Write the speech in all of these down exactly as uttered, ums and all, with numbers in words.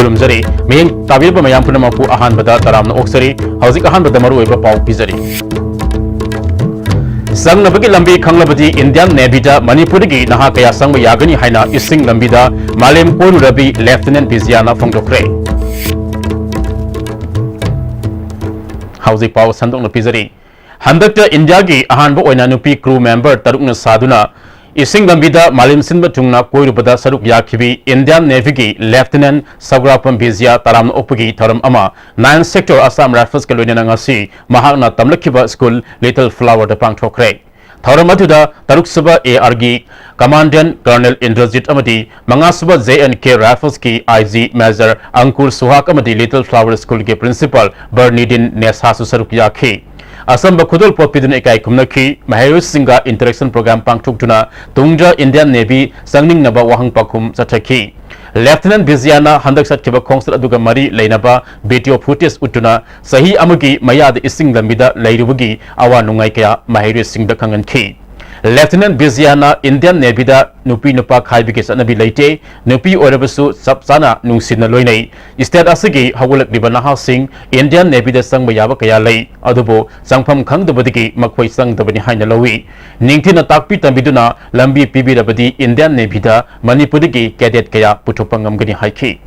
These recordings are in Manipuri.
ꯈꯨꯔꯨꯝꯖꯔꯤ꯫ ꯃꯤꯠꯌꯦꯡ ꯇꯥꯕꯤꯔꯤꯕ ꯃꯌꯥꯝ ꯄꯨꯝꯅꯃꯛꯄꯨ ꯑꯍꯥꯟꯕꯗ ꯇꯔꯥꯝꯅ ꯑꯣꯛꯆꯔꯤ꯫ ꯍꯧꯖꯤꯛ ꯑꯍꯥꯟꯕꯗ ꯃꯔꯨꯑꯣꯏꯕ ꯄꯥꯎ ꯄꯤꯖꯔꯤ꯫ ꯆꯪꯅꯕꯒꯤ ꯂꯝꯕꯤ ꯈꯪꯂꯕꯗꯤ Indian Navyꯗ ꯃꯅꯤꯄꯨꯔꯗꯒꯤ ꯅꯍꯥ ꯀꯌꯥ ꯆꯪꯕ ꯌꯥꯒꯅꯤ ꯍꯥꯏꯅ ꯏꯁꯤꯡ ꯂꯝꯕꯤꯗ ꯃꯥꯂꯦꯝ ꯀꯣꯏꯔꯨꯔꯕꯤ Lieutenant ꯕꯤꯖꯤꯌꯥꯅ ꯐꯣꯡꯗꯣꯛꯈ꯭ꯔꯦ꯫ ꯍꯧꯖꯤꯛ ꯄꯥꯎ ꯁꯟꯗꯣꯛꯅ ꯄꯤꯖꯔꯤ꯫ ꯍꯟꯗꯛꯇ ꯏꯟꯗꯤꯌꯥꯒꯤ ꯑꯍꯥꯟꯕ ꯑꯣꯏꯅ ꯅꯨꯄꯤ crew member ꯇꯔꯨꯛꯅ ꯁꯥꯗꯨꯅ ꯏꯁꯤꯡ ꯂꯝꯕꯤꯗ ꯃꯥꯂꯦꯝ ꯁꯤꯟꯕ ꯊꯨꯡꯅ ꯀꯣꯏꯔꯨꯕꯗ ꯁꯔꯨꯛ ꯌꯥꯈꯤꯕꯤ Indian Navyꯒꯤ Lieutenant ꯁꯧꯒ꯭ꯔꯥꯄꯝ ꯕꯤꯖꯤꯌꯥ ꯇꯔꯥꯝꯅ ꯑꯣꯛꯄꯒꯤ ꯊꯧꯔꯝ ꯑꯃ Nine Sector Assam Riflesꯀ ꯂꯣꯏꯅꯅ ꯉꯁꯤ ꯃꯍꯥꯛꯅ ꯇꯝꯂꯛꯈꯤꯕ school Little Flowerꯗ ꯄꯥꯡꯊꯣꯛꯈ꯭ꯔꯦ꯫ ꯊꯧꯔꯝ ꯑꯗꯨꯗ ꯇꯔꯨꯛ ꯁꯨꯕ ARꯒꯤ Commandant Colonel ꯏꯟꯗ꯭ꯔꯖꯤꯠ ꯑꯃꯗꯤ ꯃꯉꯥ ꯁꯨꯕ J&K Riflesꯀꯤ IG Major ꯑꯪꯀꯨꯔ ꯁꯨꯍꯥꯛ ꯑꯃꯗꯤ Little Flower Schoolꯒꯤ Principal ꯕꯔꯅꯤꯗꯤꯟ ꯅꯦꯁꯥꯁꯨ ꯁꯔꯨꯛ ꯌꯥꯈꯤ꯫ ꯑꯆꯝꯕ ꯈꯨꯗꯣꯜꯄꯣꯠ ꯄꯤꯗꯨꯅ ꯏꯀꯥꯏ ꯈꯨꯝꯅꯈꯤ꯫ ꯃꯍꯩꯔꯣꯏꯁꯤꯡꯒ interaction program ꯄꯥꯡꯊꯣꯛꯇꯨꯅ ꯇꯨꯡꯗ Indian Navy ꯆꯪꯅꯤꯡꯅꯕ ꯋꯥꯍꯪ ꯄꯥꯎꯈꯨꯝ ꯆꯠꯊꯈꯤ꯫ Lieutenant ꯕꯤꯖꯤꯌꯥꯅ ꯍꯟꯗꯛ ꯆꯠꯈꯤꯕ ꯈꯣꯡꯆꯠ ꯑꯗꯨꯒ ꯃꯔꯤ ꯂꯩꯅꯕ video footage ꯎꯠꯇꯨꯅ ꯆꯍꯤ ꯑꯃꯒꯤ ꯃꯌꯥꯗ ꯏꯁꯤꯡ ꯂꯝꯕꯤꯗ ꯂꯩꯔꯨꯕꯒꯤ ꯑꯋꯥ ꯅꯨꯡꯉꯥꯏ ꯀꯌꯥ ꯃꯍꯩꯔꯣꯏꯁꯤꯡꯗ ꯈꯪꯍꯟꯈꯤ꯫ Lieutenant ꯕꯤꯖꯤꯌꯥꯅ Indian Navyꯗ ꯅꯨꯄꯤ ꯅꯨꯄꯥ ꯈꯥꯏꯕꯒꯤ ꯆꯠꯅꯕꯤ ꯂꯩꯇꯦ, ꯅꯨꯄꯤ ꯑꯣꯏꯔꯕꯁꯨ ꯆꯞ ꯆꯥꯅ ꯅꯨꯡꯁꯤꯅ ꯂꯣꯏꯅꯩ꯫ State ꯑꯁꯤꯒꯤ ꯍꯧꯒꯠꯂꯛꯂꯤꯕ ꯅꯍꯥꯁꯤꯡ Indian Navyꯗ ꯆꯪꯕ ꯌꯥꯕ ꯀꯌꯥ ꯂꯩ, ꯑꯗꯨꯕꯨ ꯆꯪꯐꯝ ꯈꯪꯗꯕꯗꯒꯤ ꯃꯈꯣꯏ ꯆꯪꯗꯕꯅꯤ ꯍꯥꯏꯅ ꯂꯧꯏ꯫ ꯅꯤꯡꯊꯤꯅ ꯇꯥꯛꯄꯤ ꯇꯝꯕꯤꯗꯨꯅ ꯂꯝꯕꯤ ꯄꯤꯕꯤꯔꯕꯗꯤ Indian Navyꯗ ꯃꯅꯤꯄꯨꯔꯗꯒꯤ cadet ꯀꯌꯥ ꯄꯨꯊꯣꯛꯄ ꯉꯝꯒꯅꯤ ꯍꯥꯏꯈꯤ꯫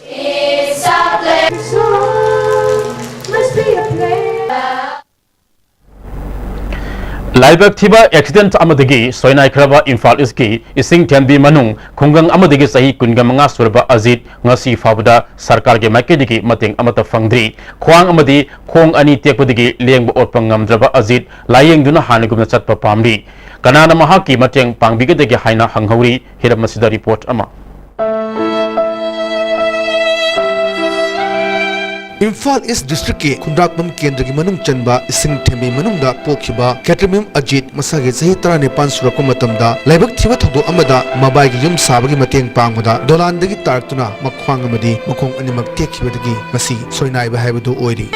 It's a pleasure, must be a pleasure. ꯂꯥꯏꯕꯛ ꯊꯤꯕ accident ꯑꯃꯗꯒꯤ ꯁꯣꯏꯅꯥꯏꯈ꯭ꯔꯕ ꯏꯝꯐꯥꯜ ꯏꯁꯀꯤ ꯏꯁꯤꯡ ꯊꯦꯝꯕꯤ ꯃꯅꯨꯡ ꯈꯨꯡꯒꯪ ꯑꯃꯗꯒꯤ ꯆꯍꯤ ꯀꯨꯟꯒ ꯃꯉꯥ ꯁꯨꯔꯕ ꯑꯖꯤꯠ ꯉꯁꯤ ꯐꯥꯎꯕꯗ ꯁꯔꯀꯥꯔꯒꯤ ꯃꯥꯏꯀꯩꯗꯒꯤ ꯃꯇꯦꯡ ꯑꯃꯠꯇ ꯐꯪꯗ꯭ꯔꯤ꯫ ꯈ꯭ꯋꯥꯡ ꯑꯃꯗꯤ ꯈꯣꯡ ꯑꯅꯤ ꯇꯦꯛꯄꯗꯒꯤ ꯂꯦꯡꯕ ꯑꯣꯠꯄ ꯉꯝꯗ꯭ꯔꯕ ꯑꯖꯤꯠ ꯂꯥꯌꯦꯡꯗꯨꯅ ꯍꯥꯟꯅꯒꯨꯝꯅ ꯆꯠꯄ ꯄꯥꯝꯂꯤ꯫ ꯀꯅꯥꯅ ꯃꯍꯥꯛꯀꯤ ꯃꯇꯦꯡ ꯄꯥꯡꯕꯤꯒꯗꯒꯦ ꯍꯥꯏꯅ ꯍꯪꯍꯧꯔꯤ꯫ ꯍꯤꯔꯝ ꯑꯁꯤꯗ report ꯑꯃ꯫ ꯏꯝꯐꯥꯜ ꯏꯁ ꯗꯤꯁꯇ꯭ꯔꯤꯛꯀꯤ ꯈꯨꯟꯗ꯭ꯔꯥꯛꯄꯝ ꯀꯦꯟꯗ꯭ꯔꯒꯤ ꯃꯅꯨꯡ ꯆꯟꯕ ꯏꯁꯤꯡ ꯊꯦꯝꯕꯤ ꯃꯅꯨꯡꯗ ꯄꯣꯛꯈꯤꯕ ꯈꯦꯇ꯭ꯔꯤꯃꯌꯨꯝ ꯑꯖꯤꯠ ꯃꯁꯥꯒꯤ ꯆꯍꯤ ꯇꯔꯥꯅꯤꯄꯥꯟ ꯁꯨꯔꯛꯄ ꯃꯇꯝꯗ ꯂꯥꯏꯕꯛ ꯊꯤꯕ ꯊꯧꯗꯣꯛ ꯑꯃꯗ ꯃꯕꯥꯏꯒꯤ ꯌꯨꯝ ꯁꯥꯕꯒꯤ ꯃꯇꯦꯡ ꯄꯥꯡꯕꯗ ꯗꯣꯂꯥꯟꯗꯒꯤ ꯇꯥꯔꯛꯇꯨꯅ ꯃꯈ꯭ꯋꯥꯡ ꯑꯃꯗꯤ ꯃꯈꯣꯡ ꯑꯅꯤꯃꯛ ꯇꯦꯛꯈꯤꯕꯗꯒꯤ ꯉꯁꯤ ꯁꯣꯏꯅꯥꯏꯕ ꯍꯥꯏꯕꯗꯨ ꯑꯣꯏꯔꯤ꯫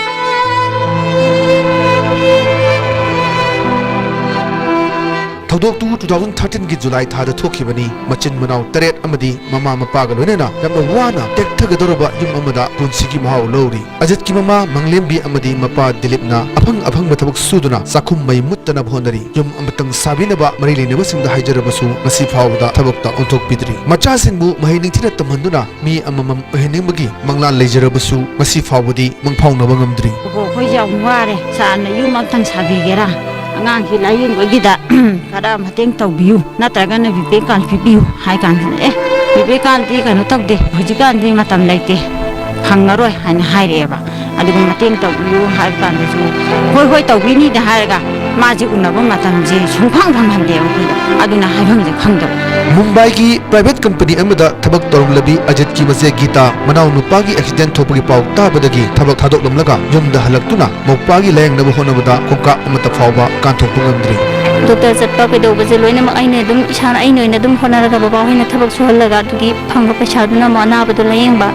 ꯊꯧꯗꯣꯛꯇꯨ two thousand thirteen ꯒꯤ ꯖꯨꯂꯥꯏ ꯊꯥꯗ ꯊꯣꯛꯈꯤꯕꯅꯤ꯫ ꯃꯆꯤꯟ ꯃꯅꯥꯎ ꯇꯔꯦꯠ ꯑꯃꯗꯤ ꯃꯃꯥ ꯃꯄꯥꯒ ꯂꯣꯏꯅꯅ ꯌꯥꯝꯅ ꯋꯥꯅ ꯇꯦꯛꯊꯒꯗꯧꯔꯕ ꯌꯨꯝ ꯑꯃꯗ ꯄꯨꯟꯁꯤꯒꯤ ꯃꯍꯥꯎ ꯂꯧꯔꯤ꯫ ꯑꯖꯤꯠꯀꯤ ꯃꯃꯥ ꯃꯪꯂꯦꯝꯕꯤ ꯑꯃꯗꯤ ꯃꯄꯥ ꯗꯤꯂꯤꯞꯅ ꯑꯐꯪ ꯑꯐꯪꯕ ꯊꯕꯛ ꯁꯨꯗꯨꯅ ꯆꯥꯛꯈꯨꯝ ꯃꯩ ꯃꯨꯠꯇꯅꯕ ꯍꯣꯠꯅꯔꯤ꯫ ꯌꯨꯝ ꯑꯃꯇꯪ ꯁꯥꯕꯤꯅꯕ ꯃꯔꯤ ꯂꯩꯅꯕꯁꯤꯡꯗ ꯍꯥꯏꯖꯔꯕꯁꯨ ꯉꯁꯤ ꯐꯥꯎꯕꯗ ꯊꯕꯛꯇ ꯑꯣꯟꯊꯣꯛꯄꯤꯗ꯭ꯔꯤ꯫ ꯃꯆꯥꯁꯤꯡꯕꯨ ꯃꯍꯩ ꯅꯤꯡꯊꯤꯅ ꯇꯝꯍꯟꯗꯨꯅ ꯃꯤ ꯑꯃꯃꯝ ꯑꯣꯏꯍꯟꯅꯤꯡꯕꯒꯤ ꯃꯪꯂꯥꯟ ꯂꯩꯖꯔꯕꯁꯨ ꯉꯁꯤ ꯐꯥꯎꯕꯗꯤ ꯃꯪꯐꯥꯎꯅꯕ ꯉꯝꯗ꯭ꯔꯤ꯫ ꯑꯣꯍꯣ, ꯑꯩꯈꯣꯏꯁꯦ ꯌꯥꯝ ꯋꯥꯔꯦ꯫ ꯁꯥꯔꯅ ꯌꯨꯝ ꯑꯝꯇꯪ ꯁꯥꯕꯤꯒꯦꯔꯥ? ꯑꯉꯥꯡꯁꯤ ꯂꯥꯏꯌꯦꯡꯕꯒꯤꯗ ꯈꯔ ꯃꯇꯦꯡ ꯇꯧꯕꯤꯌꯨ, ꯅꯠꯇ꯭ꯔꯒꯅ ꯕꯤꯄꯦ ꯀꯥꯔꯗ ꯄꯤꯕꯤꯌꯨ ꯍꯥꯏ ꯀꯥꯟꯁꯤꯗ, "ꯑꯦ, ꯕꯤꯄꯦ ꯀꯥꯔꯗꯇꯤ ꯀꯩꯅꯣ ꯇꯧꯗꯦ, ꯍꯧꯖꯤꯛꯀꯥꯟꯗꯤ ꯃꯇꯝ ꯂꯩꯇꯦ, ꯐꯪꯉꯔꯣꯏ" ꯍꯥꯏꯅ ꯍꯥꯏꯔꯛꯑꯦꯕ꯫ ꯑꯗꯨꯒ ꯃꯇꯦꯡ ꯇꯧꯕꯤꯌꯨ ꯍꯥꯏꯕ ꯀꯥꯟꯗꯁꯨ, "ꯍꯣꯏ, ꯍꯣꯏ, ꯇꯧꯕꯤꯅꯤꯗ" ꯍꯥꯏꯔꯒ ꯃꯥꯁꯦ ꯎꯅꯕ ꯃꯇꯝꯁꯦ ꯁꯨꯡꯐꯪ ꯐꯪꯍꯟꯗꯦꯕ ꯑꯩꯈꯣꯏꯗ꯫ ꯑꯗꯨꯅ ꯍꯥꯏꯐꯝꯁꯦ ꯈꯪꯗꯕ꯫ ꯃꯨꯝꯕꯥꯏꯒꯤ ꯄ꯭ꯔꯥꯏꯚꯦꯠ ꯀꯝꯄꯅꯤ ꯑꯃꯗ ꯊꯕꯛ ꯇꯧꯔꯝꯂꯕꯤ ꯑꯖꯤꯠꯀꯤ ꯃꯆꯦ ꯒꯤꯇꯥ ꯃꯅꯥꯎ ꯅꯨꯄꯥꯒꯤ ꯑꯦꯛꯁꯤꯗꯦꯟ ꯊꯣꯛꯄꯒꯤ ꯄꯥꯎ ꯇꯥꯕꯗꯒꯤ ꯊꯕꯛ ꯊꯥꯗꯣꯛꯂꯝꯂꯒ ꯌꯨꯝꯗ ꯍꯜꯂꯛꯇꯨꯅ ꯃꯧꯄꯥꯒꯤ ꯂꯥꯌꯦꯡꯅꯕ ꯍꯣꯠꯅꯕꯗ ꯈꯣꯡꯀꯥꯞ ꯑꯃꯠꯇ ꯐꯥꯎꯕ ꯀꯥꯟꯊꯣꯛꯄ ꯉꯝꯗ꯭ꯔꯤ꯫ ꯗꯣꯛꯇꯔ ꯆꯠꯄ ꯀꯩꯗꯧꯕꯁꯦ ꯂꯣꯏꯅꯃꯛ ꯑꯩꯅ ꯑꯗꯨꯝ, ꯏꯁꯥꯅ, ꯑꯩꯅ ꯑꯣꯏꯅ ꯑꯗꯨꯝ ꯍꯣꯠꯅꯔꯒ ꯕꯕꯥ ꯍꯣꯏꯅ ꯊꯕꯛ ꯁꯨꯍꯜꯂꯒ ꯑꯗꯨꯒꯤ ꯐꯪꯕ ꯄꯩꯁꯥꯗꯨꯅ ꯑꯃꯨꯛ ꯑꯅꯥꯕꯗꯣ ꯂꯥꯌꯦꯡꯕ,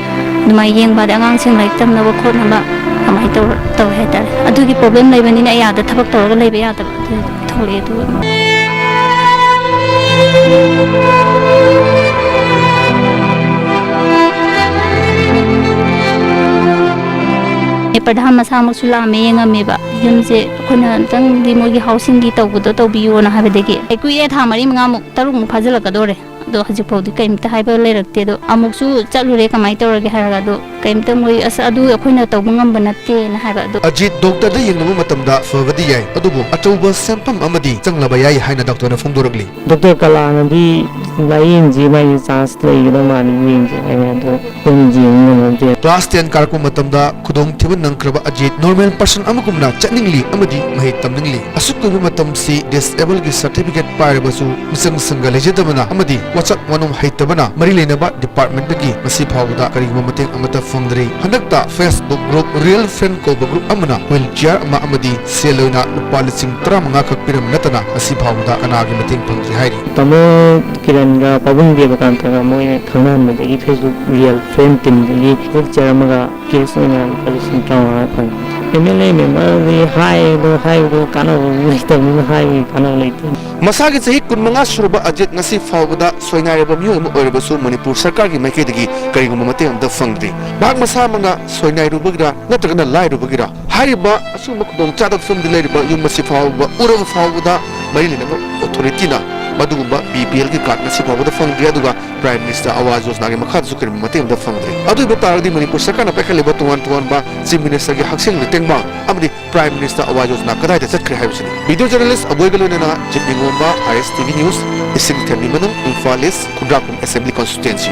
ꯑꯗꯨꯃꯥꯏꯅ ꯌꯦꯡꯕ, ꯑꯗꯩ ꯑꯉꯥꯡꯁꯤꯡ ꯂꯥꯏꯔꯤꯛ ꯇꯝꯅꯕ ꯈꯣꯠꯅꯕ ꯑꯗꯨꯃꯥꯏꯅ ꯇꯧꯔ, ꯇꯧꯋꯦ ꯍꯥꯏꯇꯥꯔꯦ꯫ ꯑꯗꯨꯒꯤ ꯄ꯭ꯔꯣꯕ꯭ꯂꯦꯝ ꯂꯩꯕꯅꯤꯅ ꯑꯩ ꯑꯥꯗ ꯊꯕꯛ ꯇꯧꯔꯒ ꯂꯩꯕ ꯌꯥꯗꯕ꯫ ꯑꯗꯨ ꯊꯣꯛꯂꯛꯑꯦ ꯑꯗꯨꯒ꯫ ꯑꯦ, ꯄ꯭ꯔꯙꯥꯟ ꯃꯁꯥꯃꯛꯁꯨ ꯂꯥꯛꯑꯝꯃꯦ, ꯌꯦꯡꯉꯝꯃꯦꯕ꯫ ꯌꯨꯝꯁꯦ ꯑꯩꯈꯣꯏꯅ ꯑꯝꯇꯪꯗꯤ ꯃꯣꯏꯒꯤ ꯍꯥꯎꯁꯤꯡꯒꯤ ꯇꯧꯕꯗꯣ ꯇꯧꯕꯤꯌꯣꯅ ꯍꯥꯏꯕꯗꯒꯤ ꯑꯩ ꯀꯨꯏꯔꯦ, ꯊꯥ ꯃꯔꯤ ꯃꯉꯥꯃꯨꯛ, ꯇꯔꯨꯛꯃꯨꯛ ꯐꯥꯖꯤꯜꯂꯛꯀꯗꯧꯔꯦ꯫ ꯑꯗꯣ ꯍꯧꯖꯤꯛꯐꯥꯎꯗꯤ ꯀꯩꯝꯇ ꯍꯥꯏꯕ ꯂꯩꯔꯛꯇꯦ꯫ ꯑꯗꯣ ꯑꯃꯨꯛꯁꯨ ꯆꯠꯂꯨꯔꯦ, "ꯀꯃꯥꯏꯅ ꯇꯧꯔꯒꯦ?" ꯍꯥꯏꯔꯒ, ꯑꯗꯣ ꯀꯩꯝꯇ ꯃꯣꯏ, "ꯑꯁ, ꯑꯗꯨ ꯑꯩꯈꯣꯏꯅ ꯇꯧꯕ ꯉꯝꯕ ꯅꯠꯇꯦꯅ" ꯍꯥꯏꯕ꯫ ꯑꯗꯣ ꯑꯖꯤꯠ ꯗꯣꯛꯇꯔꯗ ꯌꯦꯡꯂꯨꯕ ꯃꯇꯝꯗ ꯐꯕꯗꯤ ꯌꯥꯏ, ꯑꯗꯨꯕꯨ ꯑꯆꯧꯕ ꯁꯦꯟꯐꯝ ꯑꯃꯗꯤ ꯆꯪꯂꯕ ꯌꯥꯏ ꯍꯥꯏꯅ ꯗꯣꯛꯇꯔꯅ ꯐꯣꯡꯗꯣꯔꯛꯂꯤ꯫ ꯗꯣꯛꯇꯔ ꯀꯂꯥꯅꯗꯤ ꯂꯥꯌꯦꯡꯁꯤ, ꯃꯥꯒꯤ ꯆꯥꯟꯁ ꯂꯩꯒꯗꯧ ꯃꯥꯜꯂꯤ, ꯌꯦꯡꯁꯤ ꯍꯥꯏꯅ, ꯑꯗꯣ ꯑꯩꯈꯣꯏꯅ ꯌꯦꯡꯕ ꯉꯝꯍꯧꯗꯦ꯫ ꯀ꯭ꯂꯥꯁ ꯇꯦꯟ ꯀꯥꯔꯛꯄ ꯃꯇꯝꯗ ꯈꯨꯗꯣꯡꯊꯤꯕ ꯅꯪꯈ꯭ꯔꯕ ꯑꯖꯤꯠ ꯅꯣꯔꯃꯦꯜ ꯄꯔꯁꯟ ꯑꯃꯒꯨꯝꯅ ꯆꯠꯅꯤꯡꯂꯤ ꯑꯃꯗꯤ ꯃꯍꯩ ꯇꯝꯅꯤꯡꯂꯤ꯫ ꯑꯁꯨꯛ ꯀꯨꯏꯕ ꯃꯇꯝꯁꯤ ꯗꯤꯁꯑꯦꯕꯜꯒꯤ ꯁꯔꯇꯤꯐꯤꯀꯦꯠ ꯄꯥꯏꯔꯕꯁꯨ ꯃꯤꯆꯪ ꯁꯪꯒ ꯂꯩꯖꯗꯕꯅ ꯑꯃꯗꯤ ꯋꯥꯆꯞ ꯋꯥꯅꯣꯝ ꯍꯩꯇꯕꯅ ꯃꯔꯤ ꯂꯩꯅꯕ ꯗꯤꯄꯥꯔꯠꯃꯦꯟꯠꯇꯒꯤ ꯉꯁꯤ ꯐꯥꯎꯕꯗ ꯀꯔꯤꯒꯨꯝꯕ ꯃꯇꯦꯡ ꯑꯃꯠꯇ ꯐꯪꯗ꯭ꯔꯤ꯫ ꯍꯟꯗꯛꯇ Facebook ꯒ꯭ꯔꯨꯞ ꯔꯤꯌꯦꯜ ꯐ꯭ꯔꯦꯟ ꯀꯧꯕ ꯒ꯭ꯔꯨꯞ ꯑꯃꯅ ꯋꯤꯜ ꯆꯤꯌꯥꯔ ꯑꯃ ꯑꯃꯗꯤ ꯁꯦꯜ ꯑꯣꯏꯅ ꯂꯨꯄꯥ ꯂꯤꯁꯤꯡ ꯇꯔꯥꯃꯉꯥ ꯈꯛ ꯄꯤꯔꯝꯕ ꯅꯠꯇꯅ ꯉꯁꯤ ꯐꯥꯎꯕꯗ ꯀꯅꯥꯒꯤ ꯃꯇꯦꯡ ꯐꯪꯗ꯭ꯔꯤ ꯍꯥꯏꯔꯤ꯫ ꯇꯥꯃꯣ ꯀꯤꯔꯟꯒ ꯄꯥꯕꯨꯡ ꯗꯦꯕꯀꯥꯟꯇꯒ ꯃꯣꯏꯅ ꯈꯪꯅꯍꯟꯕꯗꯒꯤ Facebook ꯔꯤꯌꯦꯜ ꯐ꯭ꯔꯦꯟ ꯇꯤꯝꯗꯒꯤ ꯋꯤꯜ ꯆꯤꯌꯥꯔ ꯑꯃꯒ ꯀꯦꯁ ꯑꯣꯏꯅ ꯂꯨꯄꯥ ꯂꯤꯁꯤꯡ ꯇꯔꯥꯃꯉꯥ ꯐꯪꯉꯤ꯫ ꯑꯦꯝ ꯑꯦꯜ ꯑꯦ ꯃꯦꯝꯕꯔꯗꯤ ꯍꯥꯏꯕꯗꯣ ꯍꯥꯏꯕꯗꯣ ꯀꯥꯟꯅꯕ ꯂꯩꯇꯕꯅꯤꯅ ꯍꯥꯏꯕꯒꯤ ꯀꯥꯟꯅꯕ ꯂꯩꯇꯦ꯫ ꯃꯁꯥꯒꯤ ꯆꯍꯤ ꯀꯨꯟꯃꯉꯥ ꯁꯨꯔꯕ ꯑꯖꯤꯠ ꯉꯁꯤ ꯐꯥꯎꯕꯗ ꯁꯣꯏꯅꯥꯏꯔꯕ ꯃꯤꯑꯣꯏ ꯑꯃ ꯑꯣꯏꯔꯕꯁꯨ ꯃꯅꯤꯄꯨꯔ ꯁꯔꯀꯥꯔꯒꯤ ꯃꯥꯏꯀꯩꯗꯒꯤ ꯀꯔꯤꯒꯨꯝꯕ ꯃꯇꯦꯡ ꯑꯃꯠꯇ ꯐꯪꯗ꯭ꯔꯤ꯫ ꯃꯍꯥꯛ ꯃꯁꯥꯃꯛꯅ ꯁꯣꯏꯅꯥꯏꯔꯨꯕꯒꯤꯔ ꯅꯠꯇ꯭ꯔꯒꯅ ꯂꯥꯏꯔꯨꯕꯒꯤꯔ? ꯍꯥꯏꯔꯤꯕ ꯑꯁꯤꯒꯨꯝꯕ ꯈꯨꯗꯣꯡꯆꯥꯗꯕ ꯐꯤꯕꯝꯗ ꯂꯩꯔꯤꯕ ꯌꯨꯝ ꯑꯁꯤ ꯐꯥꯎꯕ ꯎꯔꯕ ꯐꯥꯎꯕꯗ ꯃꯔꯤ ꯂꯩꯅꯕ ꯑꯣꯊꯣꯔꯤꯇꯤꯅ ꯃꯗꯨꯒꯨꯝꯕ ꯕꯤ ꯄꯤ ꯑꯦꯜꯒꯤ ꯀꯥꯔꯗ ꯉꯁꯤ ꯐꯥꯎꯕꯗ ꯐꯪꯗ꯭ꯔꯤ꯫ ꯑꯗꯨꯒ ꯄ꯭ꯔꯥꯏꯝ ꯃꯤꯅꯤꯁꯇꯔ ꯑꯋꯥꯖ ꯌꯣꯖꯅꯥꯒꯤ ꯃꯈꯥꯗꯁꯨ ꯀꯔꯤꯒꯨꯝꯕ ꯃꯇꯦꯡ ꯑꯃꯠꯇ ꯐꯪꯗ꯭ꯔꯤ꯫ ꯑꯗꯨ ꯑꯣꯏꯕ ꯇꯥꯔꯒꯗꯤ ꯃꯅꯤꯄꯨꯔ ꯁꯔꯀꯥꯔꯅ ꯄꯥꯏꯈꯠꯂꯤꯕ ꯇꯣꯉꯥꯟ ꯇꯣꯉꯥꯟꯕ ꯆꯤꯐ ꯃꯤꯅꯤꯁꯇꯔꯒꯤ ꯍꯛꯁꯦꯜ ꯂꯨꯇꯦꯡꯕꯥꯡ ꯑꯃꯗꯤ ꯄ꯭ꯔꯥꯏꯝ ꯃꯤꯅꯤꯁꯇꯔ ꯑꯋꯥꯖ ꯌꯣꯖꯅꯥ ꯀꯗꯥꯏꯗ ꯆꯠꯈ꯭ꯔꯦ ꯍꯥꯏꯕꯁꯤꯅꯤ꯫ ꯚꯤꯗꯤꯑꯣ ꯖꯔꯅꯦꯂꯤꯁ ꯑꯕꯣꯏꯒ ꯂꯣꯏꯅꯅ ꯖꯤꯠ ꯅꯤꯉꯣꯝꯕ, ꯑꯥꯏ ꯑꯦꯁ ꯇꯤ ꯚꯤ ꯅ꯭ꯌꯨꯁ, ꯏꯁꯤꯡ ꯊꯦꯝꯕꯤ ꯃꯅꯨꯡ, ꯏꯝꯐꯥꯜ ꯏꯁ, ꯈꯨꯟꯗ꯭ꯔꯥꯛꯄꯝ ꯑꯦꯁꯦꯝꯕ꯭ꯂꯤ ꯀꯣꯟꯁꯇꯤꯇ꯭ꯋꯦꯟꯁꯤ꯫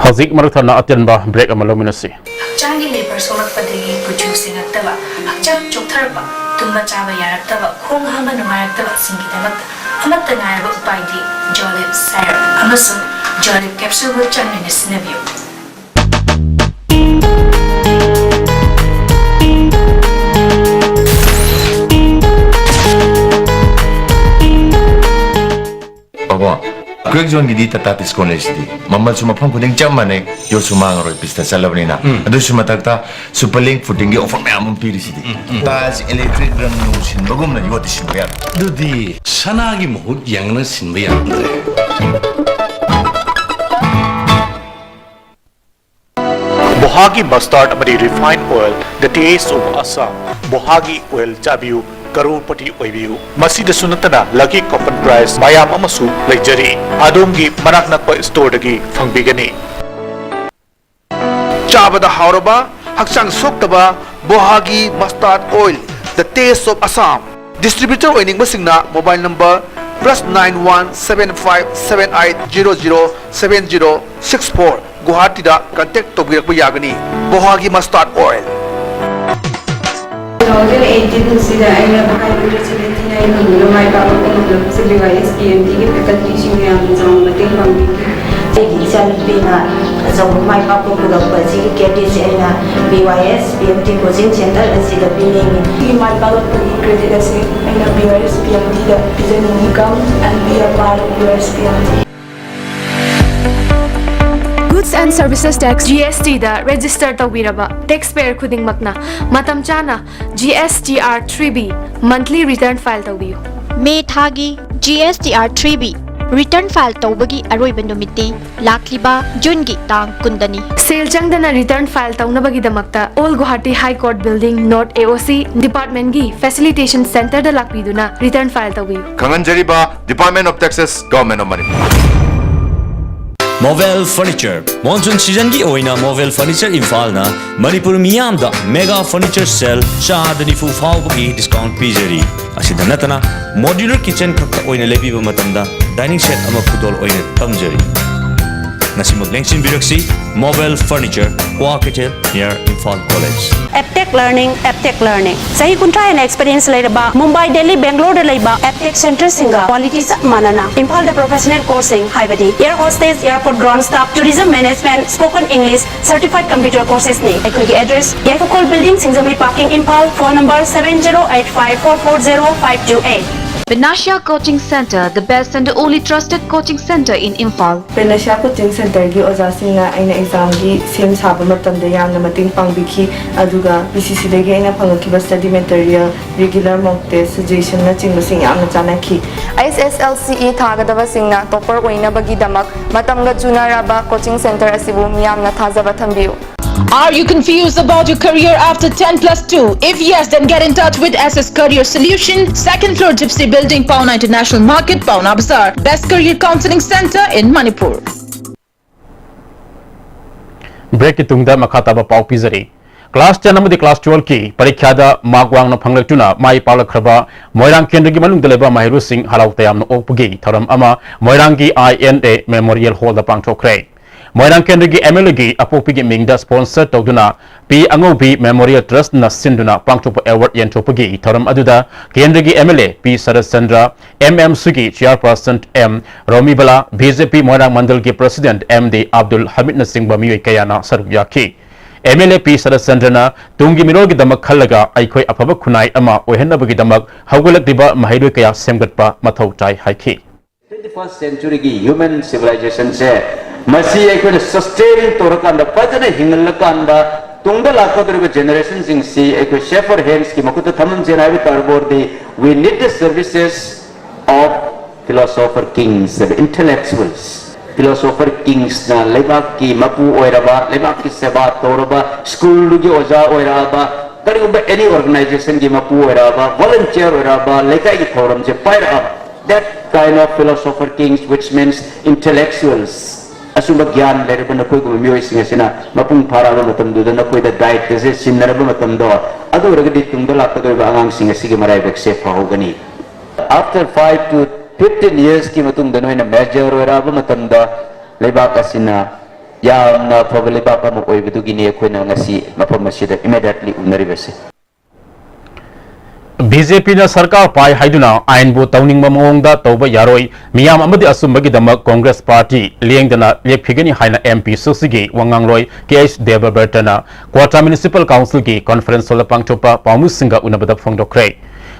ꯍꯧꯖꯤꯛ ꯃꯔꯛ ꯊꯠꯅ ꯑꯇꯦꯟꯕ ꯕ꯭ꯔꯦꯛ ꯑꯃ ꯂꯧꯃꯤꯟꯅꯁꯤ꯫ ꯍꯛꯆꯥꯡꯒꯤ ꯂꯦꯕꯔ ꯁꯣꯛꯂꯛꯄꯗꯒꯤ ꯀꯨꯆꯨ ꯁꯦꯡꯉꯛꯇꯕ, ꯍꯛꯆꯥꯡ ꯆꯣꯛꯊꯔꯛꯄ, ꯇꯨꯝꯕ ꯆꯥꯕ ꯌꯥꯔꯛꯇꯕ, ꯈꯣꯡ ꯍꯥꯝꯕ ꯅꯨꯡꯉꯥꯏꯔꯛꯇꯕꯁꯤꯡꯒꯤꯗꯃꯛꯇ ꯑꯃꯠꯇ ꯉꯥꯏꯔꯕ ꯎꯄꯥꯏꯗꯤ ꯖꯣꯂꯤꯞ ꯁꯥꯏꯔꯞ ꯑꯃꯁꯨꯡ ꯖꯣꯂꯤꯞ ꯀꯦꯞꯁꯨꯜꯕꯨ ꯆꯥꯡ ꯅꯥꯏꯅ ꯁꯤꯖꯤꯟꯅꯕꯤꯌꯨ꯫ ꯕꯕꯥ, ꯀ꯭ꯔꯦꯛ ꯖꯣꯟꯒꯤꯗꯤ ꯇꯥꯇꯥ ꯗꯤꯁꯀꯥꯎꯟ ꯂꯩꯁꯤꯗꯤ꯫ ꯃꯃꯜꯁꯨ ꯃꯐꯝ ꯈꯨꯗꯤꯡ ꯆꯞ ꯃꯥꯟꯅꯩ, ꯌꯣꯠꯁꯨ ꯃꯥꯡꯉꯔꯣꯏ, ꯄꯤꯁꯇ ꯆꯠꯂꯕꯅꯤꯅ꯫ ꯎꯝ꯫ ꯑꯗꯨꯁꯨ ꯃꯊꯛꯇ ꯁꯨꯄꯔ ꯂꯤꯡ ꯐꯨꯇꯤꯡꯒꯤ ꯑꯣꯐꯔ ꯃꯌꯥꯝ ꯑꯃ ꯄꯤꯔꯤꯁꯤꯗꯤ꯫ ꯎꯝ, ꯎꯝ꯫ ꯇꯥꯏꯜꯁ ꯏꯂꯦꯛꯇ꯭ꯔꯤꯛ ꯔꯪ ꯅꯨꯡ ꯁꯤꯟꯕꯒꯨꯝꯅ ꯌꯣꯠꯇꯤ ꯁꯤꯟꯕ ꯌꯥꯗ꯭ꯔꯦ꯫ ꯑꯗꯨꯗꯤ ꯁꯅꯥꯒꯤ ꯃꯍꯨꯠ ꯌꯦꯡꯂꯒ ꯁꯤꯟꯕ ꯌꯥꯔꯝꯗ꯭ꯔꯦ꯫ ꯕꯣꯍꯥꯒꯤ ꯃꯁꯇꯥꯔꯗ ꯑꯃꯗꯤ refined oil, the taste of Assam꯫ ꯕꯣꯍꯥꯒꯤ ꯑꯣꯏꯜ ꯆꯥꯕꯤꯌꯨ, ꯀꯔꯣꯔꯄꯇꯤ ꯑꯣꯏꯕꯤꯌꯨ꯫ ꯃꯁꯤꯗꯁꯨ ꯅꯠꯇꯅ ꯂꯛꯀꯤ ꯀꯣꯄꯟ ꯄ꯭ꯔꯥꯏꯖ ꯃꯌꯥꯝ ꯑꯃꯁꯨ ꯂꯩꯖꯔꯤ꯫ ꯑꯗꯣꯝꯒꯤ ꯃꯅꯥꯛ ꯅꯛꯄ ꯁ꯭ꯇꯣꯔꯗꯒꯤ ꯐꯪꯕꯤꯒꯅꯤ꯫ ꯆꯥꯕꯗ ꯍꯥꯎꯔꯕ, ꯍꯛꯆꯥꯡ ꯁꯣꯛꯇꯕ ꯕꯣꯍꯥꯒꯤ mustard oil, the taste of Assam꯫ Distributor ꯑꯣꯏꯅꯤꯡꯕꯁꯤꯡꯅ mobile number plus nine one seven five seven eight zero zero seven zero six four, ꯒꯨꯋꯥꯍꯥꯇꯤꯗ ꯀꯟꯇꯦꯛ ꯇꯧꯕꯤꯔꯛꯄ ꯌꯥꯒꯅꯤ꯫ ꯕꯣꯍꯥꯒꯤ mustard oil. Two thousand eighteen ꯑꯁꯤꯗ ꯑꯩꯅ ꯍꯥꯏꯔꯤꯕ ꯆꯍꯤ ꯇꯔꯥ ꯑꯩ ꯐꯪꯗꯨꯅ ꯃꯥꯏ ꯄꯥꯛꯄ ꯉꯝꯂꯕꯁꯦ B Y S P M T ꯒꯤ faculty ꯁꯤꯡꯅ ꯌꯥꯝꯅ ꯆꯥꯎꯅ ꯃꯇꯦꯡ ꯄꯥꯡꯕꯤꯈꯤ꯫ ꯑꯩꯒꯤ ꯏꯆꯥꯅꯨꯄꯤꯅ ꯑꯆꯧꯕ ꯃꯥꯏ ꯄꯥꯛꯄ ꯄꯨꯔꯛꯄ ꯑꯁꯤꯒꯤ credit ꯁꯦ ꯑꯩꯅ B Y S P M T coaching center ꯑꯁꯤꯗ ꯄꯤꯅꯤꯡꯏ꯫ ꯑꯩꯒꯤ ꯃꯥꯏ ꯄꯥꯛꯂꯛꯄꯒꯤ credit ꯑꯁꯤ ꯑꯩꯅ B Y S P M T the ꯄꯤꯖꯅꯤꯡꯏ꯫ Come and be a part of B Y S P M T꯫ Goods and Services Tax, G S T the register ꯇꯧꯕꯤꯔꯕ taxpayer ꯈꯨꯗꯤꯡꯃꯛꯅ ꯃꯇꯝ ꯆꯥꯅ G S T R three B monthly return file ꯇꯧꯕꯤꯌꯨ꯫ ꯃꯦ ꯊꯥꯒꯤ G S T R three B return file ꯇꯧꯕꯒꯤ ꯑꯔꯣꯏꯕ ꯅꯨꯃꯤꯠꯇꯤ ꯂꯥꯛꯂꯤꯕ ꯖꯨꯟꯒꯤ ꯇꯥꯡ ꯀꯨꯟꯗꯅꯤ꯫ ꯁꯦꯜ ꯆꯪꯗꯅ return file ꯇꯧꯅꯕꯒꯤꯗꯃꯛꯇ Old Guwahati High Court Building, North A O C department ꯀꯤ facilitation center ꯗ ꯂꯥꯛꯄꯤꯗꯨꯅ return file ꯇꯧꯕꯤꯌꯨ꯫ ꯈꯪꯍꯟꯖꯔꯤꯕ Department of Taxes, Government of Manipur꯫ Mobile furniture. Monsoon ꯁꯤꯖꯟꯒꯤ ꯑꯣꯏꯅ ꯃꯣꯕꯦꯜ ꯐꯔꯅꯤꯆꯔ ꯏꯝꯐꯥꯜꯅ ꯃꯅꯤꯄꯨꯔ ꯃꯤꯌꯥꯝꯗ ꯃꯦꯒꯥ ꯐꯔꯅꯤꯆꯔ ꯁꯦꯜ ꯆꯥꯗ ꯅꯤꯐꯨ ꯐꯥꯎꯕꯒꯤ ꯗꯤꯁꯀꯥꯎꯟꯠ ꯄꯤꯖꯔꯤ꯫ ꯑꯁꯤꯗ ꯅꯠꯇꯅ ꯃꯣꯗ꯭ꯌꯨꯂꯔ ꯀꯤꯆꯟ ꯈꯛꯇ ꯑꯣꯏꯅ ꯂꯩꯕꯤꯕ ꯃꯇꯝꯗ ꯗꯥꯏꯅꯤꯡ ꯁꯦꯠ ꯑꯃ ꯈꯨꯗꯣꯜ ꯑꯣꯏꯅ ꯇꯝꯖꯔꯤ꯫ ꯉꯁꯤꯃꯛ ꯂꯦꯡꯁꯤꯟꯕꯤꯔꯛꯁꯤ ꯃꯣꯕꯦꯜ ꯐꯔꯅꯤꯆꯔ, ꯀ꯭ꯋꯥ ꯀꯩꯊꯦꯜ, near Imphal College꯫ Aptech Learning, Aptech Learning꯫ ꯆꯍꯤ ꯀꯨꯟꯊ꯭ꯔꯥ ꯍꯦꯟꯅ experience ꯂꯩꯔꯕ ꯃꯨꯝꯕꯥꯏ, ꯗꯦꯜꯂꯤ, ꯕꯦꯡꯒ꯭ꯂꯣꯔꯗ ꯂꯩꯕ Aptech centreꯁꯤꯡꯒ quality ꯆꯞ ꯃꯥꯟꯅꯅ ꯏꯝꯐꯥꯜꯗ professional courseꯁꯤꯡ ꯍꯥꯏꯕꯗꯤ air hostess, airport ground staff, tourism management, spoken English, certified computer coursesꯅꯤ꯫ ꯑꯩꯈꯣꯏꯒꯤ address ꯌꯥꯏꯐꯈꯣꯜ building, Singjamei parking, Imphal. Phone number seven zero eight five four four zero five two eight꯫ Panacea Coaching Centre, the best and the only trusted coaching centre in Imphal. Panacea Coaching Centreꯒꯤ ꯑꯣꯖꯥꯁꯤꯡꯅ ꯑꯩꯅ examꯒꯤ ꯁꯦꯝ ꯁꯥꯕ ꯃꯇꯝꯗ ꯌꯥꯝꯅ ꯃꯇꯦꯡ ꯄꯥꯡꯕꯤꯈꯤ꯫ ꯑꯗꯨꯒ P C Cꯗꯒꯤ ꯑꯩꯅ ꯐꯪꯉꯛꯈꯤꯕ study material, regular mock test, suggestionꯅꯆꯤꯡꯕꯁꯤꯡ ꯌꯥꯝꯅ ꯆꯥꯟꯅꯈꯤ꯫ H S L C E ꯊꯥꯒꯗꯕꯁꯤꯡꯅ topper ꯑꯣꯏꯅꯕꯒꯤꯗꯃꯛ ꯃꯇꯝꯒ ꯆꯨꯅꯔꯕ coaching centre ꯑꯁꯤꯕꯨ ꯃꯤꯌꯥꯝꯅ ꯊꯥꯖꯕ ꯊꯝꯕꯤꯌꯨ꯫ Are you confused about your career after ten plus two? If yes, then get in touch with S S Career Solution, second floor Gypsy Building, Paona International Market, Paona Bazaar. Best career counseling center in Manipur. Breakꯀꯤ ꯇꯨꯡꯗ ꯃꯈꯥ ꯇꯥꯕ ꯄꯥꯎ ꯄꯤꯖꯔꯤ꯫ Class ten ꯑꯃꯗꯤ class twelveꯀꯤ ꯄꯔꯤꯈ꯭ꯌꯥꯗ mark ꯋꯥꯡꯅ ꯐꯪꯂꯛꯇꯨꯅ ꯃꯥꯏ ꯄꯥꯛꯂꯛꯈ꯭ꯔꯕ ꯃꯣꯏꯔꯥꯡ ꯀꯦꯟꯗ꯭ꯔꯒꯤ ꯃꯅꯨꯡꯗ ꯂꯩꯕ ꯃꯍꯩꯔꯣꯏꯁꯤꯡ ꯍꯔꯥꯎ ꯇꯌꯥꯝꯅ ꯑꯣꯛꯄꯒꯤ ꯊꯧꯔꯝ ꯑꯃ ꯃꯣꯏꯔꯥꯡꯒꯤ I N A Memorial Hallꯗ ꯄꯥꯡꯊꯣꯛꯈ꯭ꯔꯦ꯫ ꯃꯣꯏꯔꯥꯡ ꯀꯦꯟꯗ꯭ꯔꯒꯤ M L Aꯒꯤ ꯑꯄꯣꯛꯄꯤꯒꯤ ꯃꯤꯡꯗ sponsor ꯇꯧꯗꯨꯅ ꯄꯤ ꯑꯉꯧꯕꯤ Memorial Trustꯅ ꯁꯤꯟꯗꯨꯅ ꯄꯥꯡꯊꯣꯛꯄ award ꯌꯦꯟꯊꯣꯛꯄꯒꯤ ꯊꯧꯔꯝ ꯑꯗꯨꯗ ꯀꯦꯟꯗ꯭ꯔꯒꯤ M L A P Saratchandra, M M Cꯒꯤ chairperson M ꯔꯣꯃꯤꯕꯂꯥ, B J P Moirang ꯃꯟꯗꯜꯒꯤ president M D Abdul ꯍꯃꯤꯗꯅꯆꯤꯡꯕ ꯃꯤꯑꯣꯏ ꯀꯌꯥꯅ ꯁꯔꯨꯛ ꯌꯥꯈꯤ꯫ M L A ꯄꯤ ꯁꯔꯠꯆꯟꯗ꯭ꯔꯅ ꯇꯨꯡꯒꯤ ꯃꯤꯔꯣꯜꯒꯤꯗꯃꯛ ꯈꯜꯂꯒ ꯑꯩꯈꯣꯏ ꯑꯐꯕ ꯈꯨꯟꯅꯥꯏ ꯑꯃ ꯑꯣꯏꯍꯟꯅꯕꯒꯤꯗꯃꯛ ꯍꯧꯒꯠꯂꯛꯂꯤꯕ ꯃꯍꯩꯔꯣꯏ ꯀꯌꯥ ꯁꯦꯝꯒꯠꯄ ꯃꯊꯧ ꯇꯥꯏ ꯍꯥꯏꯈꯤ꯫ Twenty first centuryꯒꯤ human civilizationꯁꯦ, ꯃꯁꯤ ꯑꯩꯈꯣꯏꯅ sustain ꯇꯧꯔꯀꯥꯟꯗ, ꯐꯖꯅ ꯍꯤꯡꯍꯜꯂꯀꯥꯟꯗ, ꯇꯨꯡꯗ ꯂꯥꯛꯀꯗꯧꯔꯤꯕ generationꯁꯤꯡꯁꯤ ꯑꯩꯈꯣꯏ safer handsꯀꯤ ꯃꯈꯨꯠꯇ ꯊꯝꯍꯟꯁꯦꯅ ꯍꯥꯏꯕ ꯇꯥꯔꯕ ꯑꯣꯏꯔꯗꯤ, we need the services of philosopher kings, intellectuals. Philosopher kingsꯅ ꯂꯩꯕꯥꯛꯀꯤ ꯃꯄꯨ ꯑꯣꯏꯔꯕ, ꯂꯩꯕꯥꯛꯀꯤ ꯁꯦꯕꯥ ꯇꯧꯔꯕ, ꯁ꯭ꯀꯨꯜꯗꯨꯒꯤ ꯑꯣꯖꯥ ꯑꯣꯏꯔꯛꯑꯕ, ꯀꯔꯤꯒꯨꯝꯕ any organizationꯒꯤ ꯃꯄꯨ ꯑꯣꯏꯔꯛꯑꯕ, volunteer ꯑꯣꯏꯔꯛꯑꯕ, ꯂꯩꯀꯥꯏꯒꯤ ꯊꯧꯔꯝꯁꯦ ꯄꯥꯏꯔꯛꯑꯕ, that kind of philosopher kings, which means intellectuals. ꯑꯁꯨꯝꯕ ꯒ꯭ꯌꯥꯟ ꯂꯩꯔꯕ ꯅꯈꯣꯏꯒꯨꯝꯕ ꯃꯤꯑꯣꯏꯁꯤꯡ ꯑꯁꯤꯅ ꯃꯄꯨꯡ ꯐꯥꯔꯛꯑꯕ ꯃꯇꯝꯗꯨꯗ, ꯅꯈꯣꯏꯗ dietꯁꯦ ꯁꯤꯟꯅꯔꯕ ꯃꯇꯝꯗꯣ, ꯑꯗꯨ ꯑꯣꯏꯔꯒꯗꯤ ꯇꯨꯡꯗ ꯂꯥꯛꯀꯗꯧꯔꯤꯕ ꯑꯉꯥꯡꯁꯤꯡ ꯑꯁꯤꯒꯤ ꯃꯔꯥꯏꯕꯛꯁꯦ ꯐꯍꯧꯒꯅꯤ꯫ After five to fifteen yearsꯀꯤ ꯃꯇꯨꯡꯗ ꯅꯣꯏꯅ mature ꯑꯣꯏꯔꯛꯑꯕ ꯃꯇꯝꯗ, ꯂꯩꯕꯥꯛ ꯑꯁꯤꯅ ꯌꯥꯝꯅ ꯑꯐꯕ ꯂꯩꯕꯥꯛ ꯑꯃ ꯑꯣꯏꯕꯗꯨꯒꯤꯅꯤ ꯑꯩꯈꯣꯏꯅ ꯉꯁꯤ ꯃꯐꯝ ꯑꯁꯤꯗ immediately ꯎꯅꯔꯤꯕꯁꯤ꯫ ꯕꯤ ꯖꯦ ꯄꯤꯅ ꯁꯔꯀꯥꯔ ꯄꯥꯏ ꯍꯥꯏꯗꯨꯅ ꯑꯥꯏꯟꯕꯨ ꯇꯧꯅꯤꯡꯕ ꯃꯑꯣꯡꯗ ꯇꯧꯕ ꯌꯥꯔꯣꯏ, ꯃꯤꯌꯥꯝ ꯑꯃꯗꯤ ꯑꯆꯨꯝꯕꯒꯤꯗꯃꯛ ꯀꯣꯡꯒ꯭ꯔꯦꯁ ꯄꯥꯔꯇꯤ ꯂꯦꯡꯗꯅ ꯂꯦꯞꯈꯤꯒꯅꯤ ꯍꯥꯏꯅ ꯑꯦꯝ ꯄꯤ ꯁꯤꯛꯁꯀꯤ ꯋꯥ ꯉꯥꯡꯂꯣꯏ ꯀꯦ ꯑꯩꯆ ꯗꯦꯕꯕ꯭ꯔꯇꯅ ꯀ꯭ꯋꯥꯇꯥ ꯃ꯭ꯌꯨꯅꯤꯁꯤꯄꯥꯜ ꯀꯥꯎꯟꯁꯤꯜꯒꯤ ꯀꯣꯟꯐꯔꯦꯟꯁ ꯍꯣꯜꯗ ꯄꯥꯡꯊꯣꯛꯄ ꯄꯥꯎꯃꯤꯁꯤꯡꯒ ꯎꯅꯕꯗ ꯐꯣꯡꯗꯣꯛꯈ꯭ꯔꯦ꯫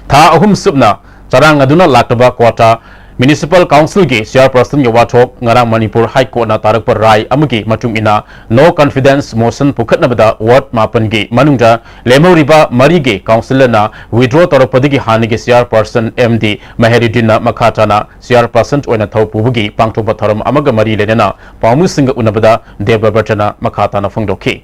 ꯊꯥ ꯑꯍꯨꯝ ꯁꯨꯞꯅ ꯆꯔꯥꯡꯅꯗꯨꯅ ꯂꯥꯛꯂꯕ ꯀ꯭ꯋꯥꯇꯥ ꯃ꯭ꯌꯨꯅꯤꯁꯤꯄꯥꯜ ꯀꯥꯎꯟꯁꯤꯜꯒꯤ ꯆꯤꯌꯥꯔꯄꯔꯁꯟꯒꯤ ꯋꯥꯊꯣꯛ ꯉꯔꯥꯡ ꯃꯅꯤꯄꯨꯔ ꯍꯥꯏ ꯀꯣꯔꯠꯅ ꯇꯥꯔꯛꯄ ꯔꯥꯏ ꯑꯃꯒꯤ ꯃꯇꯨꯡ ꯏꯟꯅ no confidence motion ꯄꯨꯈꯠꯅꯕꯗ ꯋꯥꯔꯗ ꯃꯥꯄꯟꯒꯤ ꯃꯅꯨꯡꯗ ꯂꯦꯝꯍꯧꯔꯤꯕ ꯃꯔꯤꯒꯤ ꯀꯥꯎꯟꯁꯤꯜꯅ withdraw ꯇꯧꯔꯛꯄꯗꯒꯤ ꯍꯥꯟꯅꯒꯤ ꯆꯤꯌꯥꯔꯄꯔꯁꯟ ꯑꯦꯝ ꯗꯤ ꯃꯍꯦꯔꯨꯗꯤꯟꯅ ꯃꯈꯥ ꯇꯥꯅ ꯆꯤꯌꯥꯔꯄꯔꯁꯟ ꯑꯣꯏꯅ ꯊꯧ ꯄꯨꯕꯒꯤ ꯄꯥꯡꯊꯣꯛꯄ ꯊꯧꯔꯝ ꯑꯃꯒ ꯃꯔꯤ ꯂꯩꯅꯅ ꯄꯥꯎꯃꯤꯁꯤꯡꯒ ꯎꯅꯕꯗ ꯗꯦꯕꯕ꯭ꯔꯇꯅ ꯃꯈꯥ ꯇꯥꯅ ꯐꯣꯡꯗꯣꯛꯈꯤ꯫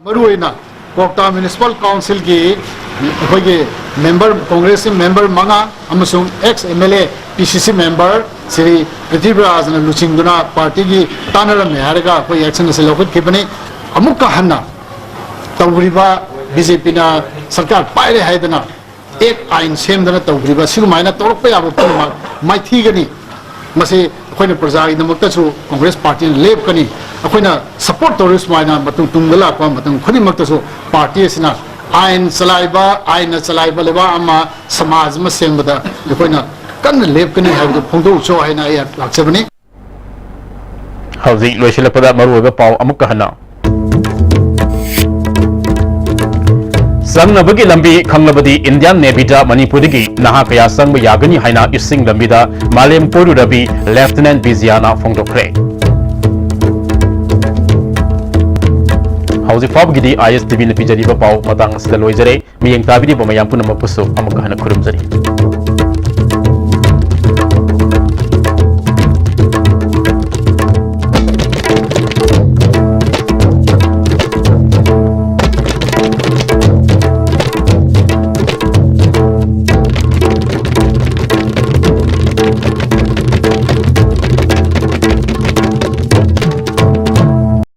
ꯃꯔꯨꯑꯣꯏꯅ ꯀ꯭ꯋꯥꯛꯇꯥ ꯃ꯭ꯌꯨꯅꯤꯁꯤꯄꯥꯜ ꯀꯥꯎꯟꯁꯤꯜꯒꯤ ꯑꯩꯈꯣꯏꯒꯤ ꯃꯦꯝꯕꯔ, ꯀꯣꯡꯒ꯭ꯔꯦꯁꯀꯤ ꯃꯦꯝꯕꯔ ꯃꯉꯥ ꯑꯃꯁꯨꯡ ex M L A P C C member Shri ꯄ꯭ꯔꯤꯊꯤꯕꯤꯔꯥꯖꯅ ꯂꯨꯆꯤꯡꯗꯨꯅ ꯄꯥꯔꯇꯤꯒꯤ ꯇꯥꯟꯅꯔꯝꯃꯦ ꯍꯥꯏꯔꯒ ꯑꯩꯈꯣꯏ ꯑꯦꯛꯁꯟ ꯑꯁꯤ ꯂꯧꯈꯠꯈꯤꯕꯅꯤ꯫ ꯑꯃꯨꯛꯀ ꯍꯟꯅ ꯇꯧꯔꯤꯕ ꯕꯤ ꯖꯦ ꯄꯤꯅ ꯁꯔꯀꯥꯔ ꯄꯥꯏꯔꯦ ꯍꯥꯏꯗꯅ ꯑꯦꯛ ꯑꯥꯏꯟ ꯁꯦꯝꯗꯅ ꯇꯧꯈ꯭ꯔꯤꯕ ꯁꯤꯒꯨꯃꯥꯏꯅ ꯇꯧꯔꯛꯄ ꯌꯥꯕ ꯄꯨꯝꯅꯃꯛ ꯃꯥꯏꯊꯤꯒꯅꯤ꯫ ꯃꯁꯤ ꯑꯩꯈꯣꯏꯅ ꯄ꯭ꯔꯖꯥꯒꯤꯗꯃꯛꯇꯁꯨ ꯀꯣꯡꯒ꯭ꯔꯦꯁ ꯄꯥꯔꯇꯤꯅ ꯂꯦꯞꯀꯅꯤ꯫ ꯑꯩꯈꯣꯏꯅ ꯁꯄꯣꯔꯠ ꯇꯧꯔꯤꯕ ꯁꯨꯃꯥꯏꯅ ꯃꯇꯨꯡ ꯇꯨꯡꯗ ꯂꯥꯛꯄ ꯃꯇꯝ ꯈꯨꯗꯤꯡꯃꯛꯇꯁꯨ ꯄꯥꯔꯇꯤ ꯑꯁꯤꯅ ꯑꯥꯏꯟ ꯆꯂꯥꯏꯕ, ꯑꯥꯏꯟꯅ ꯆꯂꯥꯏꯕ ꯂꯩꯕꯥꯛ ꯑꯃ, ꯁꯃꯥꯖ ꯑꯃ ꯁꯦꯝꯕꯗ ꯑꯩꯈꯣꯏꯅ ꯀꯟꯅ ꯂꯦꯞꯀꯅꯤ ꯍꯥꯏꯕꯗꯨ ꯐꯣꯡꯗꯣꯛꯆꯧ ꯍꯥꯏꯅ ꯑꯩ ꯂꯥꯛꯆꯕꯅꯤ꯫ ꯍꯧꯖꯤꯛ ꯂꯣꯏꯁꯤꯜꯂꯛꯄꯗ ꯃꯔꯨꯑꯣꯏꯕ ꯄꯥꯎ ꯑꯃꯨꯛꯀ ꯍꯟꯅ꯫ ꯆꯪꯅꯕꯒꯤ ꯂꯝꯕꯤ ꯈꯪꯂꯕꯗꯤ Indian Navyꯗ ꯃꯅꯤꯄꯨꯔꯗꯒꯤ ꯅꯍꯥ ꯀꯌꯥ ꯆꯪꯕ ꯌꯥꯒꯅꯤ ꯍꯥꯏꯅ ꯏꯁꯤꯡ ꯂꯝꯕꯤꯗ ꯃꯥꯂꯦꯝ ꯀꯣꯏꯔꯨꯔꯕꯤ Lieutenant ꯕꯤꯖꯤꯌꯥꯅ ꯐꯣꯡꯗꯣꯛꯈ꯭ꯔꯦ꯫ ꯍꯧꯖꯤꯛ ꯐꯥꯎꯕꯒꯤꯗꯤ ISTVꯅ ꯄꯤꯖꯔꯤꯕ ꯄꯥꯎ ꯃꯇꯥꯡ ꯑꯁꯤꯗ ꯂꯣꯏꯖꯔꯦ꯫ ꯃꯤꯠꯌꯦꯡ ꯇꯥꯕꯤꯔꯤꯕ ꯃꯌꯥꯝ ꯄꯨꯝꯅꯃꯛꯄꯨꯁꯨ ꯑꯃꯨꯛꯀ ꯍꯟꯅ ꯈꯨꯔꯨꯝꯖꯔꯤ꯫